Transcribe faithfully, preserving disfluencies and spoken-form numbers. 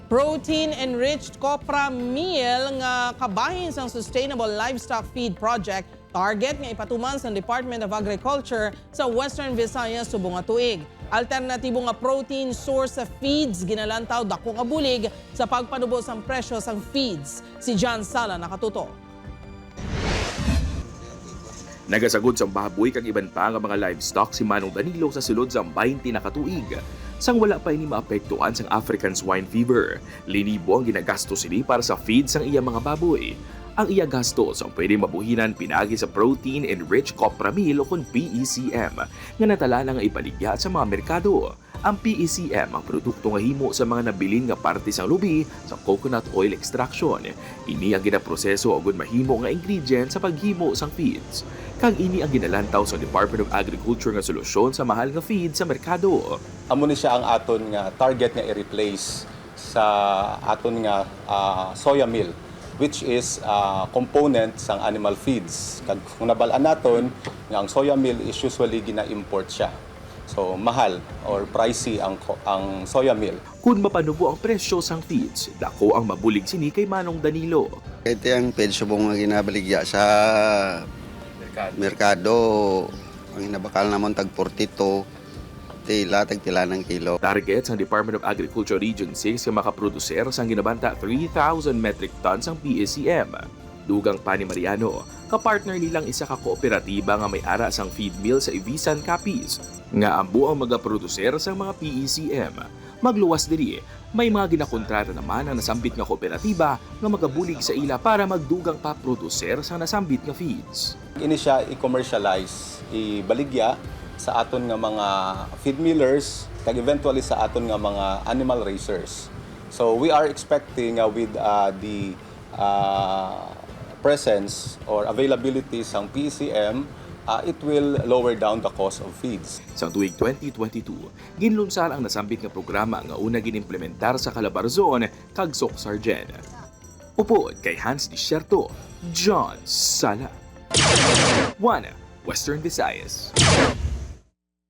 Protein-enriched copra meal nga kabahin sang Sustainable Livestock Feed Project, target nga ipatuman sang Department of Agriculture sa Western Visayas subong nga tuig. Alternatibo nga protein source sa feeds, ginalantaw dako nga bulig sa pagpanubo sang presyo sang feeds. Si John Sala nakatuto. Nagasagod sang baboy kag iban pa nga mga livestock si Manong Danilo sa sulod sang twenty na ka tuig, sang wala pa ini maapektuhan sang African Swine Fever. Linibo ang ginagastos sini para sa feed sang iya mga baboy. Ang iya gastos ang pwede mabuhinan pinaagi sa protein-enriched copra meal o kon P E C M nga natala na nga ibaligya sa mga merkado. Ang P E C M ang produkto nga himo sa mga nabilin nga parte sang lubi sa coconut oil extraction. Ini ang ginaproseso agud mahimo nga ingredient sa paghimo sang feeds. Kag ini ang ginalantaw sa Department of Agriculture nga solusyon sa mahal nga feed sa merkado. Amo ni siya ang aton nga target nga i-replace sa aton nga ah, soya meal, which is ah, component sang animal feeds. Kag kung nabal-an naton nga ang soya meal is usually gina-import siya. So mahal or pricey ang ko- ang soya meal. Kun mapanubo ang presyo sang feeds, dako ang mabulig sini kay Manong Danilo. Ito ang feeds subong nga ginabaligya sa merkado. Ang hinabakal namon tag forty-two, tila tag pila ng kilo. Target sang Department of Agriculture Region six nga makaproduser sang ginabanta three thousand metric tons sang P E C M. Dugang pa ni Mariano, kapartner nilang isa ka kooperatiba nga may ara sang feed mill sa Ivisan, Capiz, nga amo ang magaproduser sang mga P E C M. Magluwas diri, may mga ginakontrata naman ang nasambit nga kooperatiba nga magabulig sa ila para magdugang pa produser sang nasambit nga feeds. Ini siya i-commercialize, ibaligya sa aton nga mga feed millers kag eventually sa aton nga mga animal raisers. So we are expecting nga with uh, the uh, presence or availability sang P E C M, uh, it will lower down the cost of feeds. Sang tuig twenty twenty-two, ginlunsar ang nasambit nga programa nga una ginimplementar sa Calabarzon kag Soc-Sargen. Upod kay Hans Desierto, John Sala. One Western Visayas.